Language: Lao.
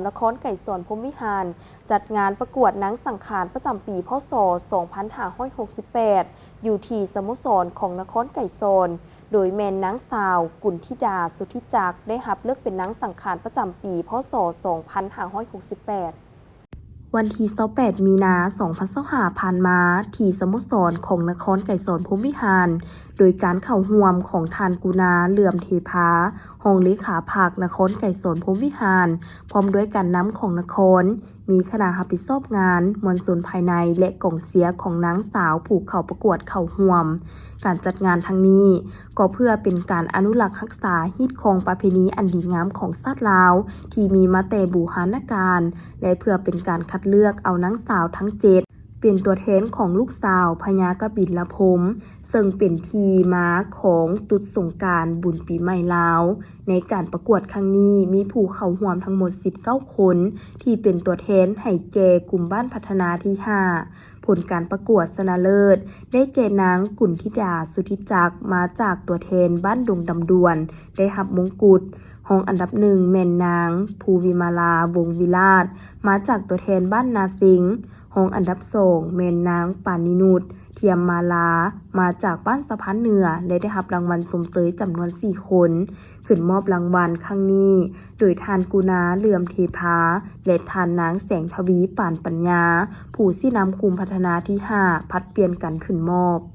ນະຄອນໄກສອນ ພົມວິຫານ ຈັດງານປະກວດນາງສັງຂານປະຈຳປີ ພ.ສ. ສອງພັນຫ້າຮ້ອຍຫົກສິບແປດ ຢູ່ທີ່ສະໂມສອນຂອງນະຄອນໄກສອນ ໂດຍແມ່ນນາງສາວ ກຸນທິດາ ສຸດທິຈັກ ໄດ້ຮັບເລືອກເປັນນາງສັງຂານປະຈຳປີ ພ.ສ. ສອງພັນຫ້າຮ້ອຍຫົກສິບແປດ. ວັນທີຊາວແປດ ມີນາ ສອງພັນຊາວຫ້າ ຜ່ານມາ ທີ່ສະໂມສອນຂອງນະຄອນໄກສອນ ພົມວິຫານ ໂດຍການເຂົ້າຮ່ວມຂອງທ່ານ ກຸນາ ເຫຼື້ອມເທພາ ຮອງເລຂາພັກນະຄອນໄກສອນ ພົມວິຫານ ພ້ອມດ້ວຍການນຳຂອງນະຄອນ, ມີຄະນະຮັບຜິດຊອບງານ, ມວນຊົນພາຍໃນ ແລະ ກອງເຊຍຂອງນາງສາວຜູ້ເຂົ້າປະກວດເຂົ້າຮ່ວມ. ການຈັດງານຄັ້ງນີ້ ກໍເພື່ອເປັນການອະນຸລັກຮັກສາຮີດຄອງປະເພນີອັນດີງາມຂອງຊາດລາວ ທີ່ມີມາແຕ່ບູຮານະການ ແລະ ເພື່ອເປັນການຄັດເລືອກເອົານາງສາວທັງເຈັດ ເປັນຕົວແທນຂອງລູກສາວພະຍາກະບິນລະພົມ ເຊິ່ງເປັນທີ່ມາຂອງຕຸດສົງການບຸນປີໃໝ່ລາວ. ໃນການປະກວດຄັ້ງນີ້ ມີຜູ້ເຂົ້າຮ່ວມທັງໝົດສິບເກົ້າຄົນ ທີ່ເປັນຕົວແທນໃຫ້ແກ່ກຸ່ມບ້ານພັດທະນາທີຫ້າ. ຜົນການປະກວດຊະນະເລີດ ໄດ້ແກ່ນາງ ກຸນທິດາ ສຸດທິຈັກ ມາຈາກຕົວແທນບ້ານດົງດຳດ່ວນ ໄດ້ຮັບມົງກຸດ. ຮອງອັນດັບໜຶ່ງ ແມ່ນນາງ ພູວິມາລາ ວົງວິລາດ ມາຈາກຕົວແທນບ້ານນາເຊັງ. ຮອງອັນດັບສອງ ແມ່ນນາງ ປານິນຸດ ທຽມມາລາ ມາຈາກບ້ານສະພານເໜືອ ແລະ ໄດ້ຮັບລາງວັນຊົມເຊີຍຈຳນວນສີ່ຄົນ. ຂຶ້ນມອບລາງວັນຄັ້ງນີ້ ໂດຍທ່ານ ກຸນາ ເຫຼື້ອມເທພາ ແລະ ທ່ານນາງ ແສງທະວີ ປານປັນຍາ ຜູ້ຊີ້ນຳກຸ່ມພັດທະນາທີຫ້າ ຜັດປ່ຽນກັນຂຶ້ນມອບ.